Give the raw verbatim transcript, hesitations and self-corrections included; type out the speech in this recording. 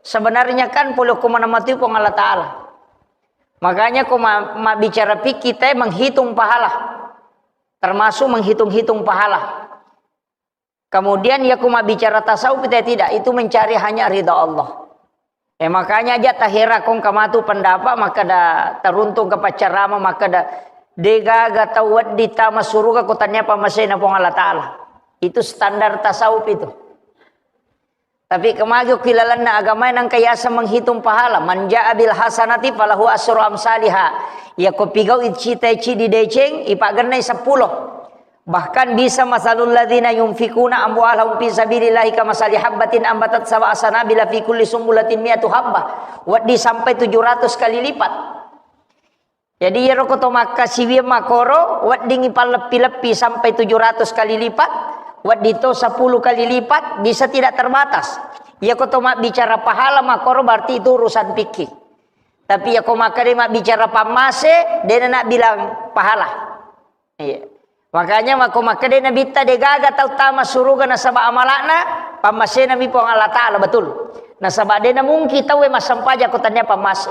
Sebenarnya kan pole ko mana mati Puang Allah Ta'ala. Makanya ko ma-, mabbicara fikih te menghitung pahala. Termasuk menghitung-hitung pahala. Kemudian ya ko mabbicara tasawuf te tidak, itu mencari hanya ridha Allah. Eh, makanya aja tahera kong kamatu pendapat, maka da teruntung ke pacarama, maka da degaga tau weddi tama suruga ko tania pamasena Puang Allah Ta'ala. Itu standar tasawuf itu. Tapi kemagi kilalanna agama nangka yasa menghitung pahala. Man ja'a bil hasanati falahu asru amsaliha. Ya ko pigau cita cidi deceng, ipagennai sepuluh. Bahkan bisa masalul ladzina yunfikuna amwalahum fi sabilillahi kamasali habbatin ambatat sab'a sanabila fi kulli sumbulatin mi'atu habbah. Weddi sampai tujuh ratus kali lipat. Jadi, iyaro ko to makkasiwiang makoro, weddingngi palleppi-leppi sampai tujuh ratus kali lipat, wedding to sepuluh kali lipat, bisa tidak terbatas. Iya ko to mabbicara pahala makoro, berarti itu urusan fikih. Tapi iya ko makkeda mabbicara pammase, dena nak bilang pahala. Iya. Makanya mako makkeda Nabitta degaga tau tama suruga nasaba amalakna, pammasena mi Puang Allah Ta'ala, betul. Nasaba dena mungkin tau massempajang ko tania pammase.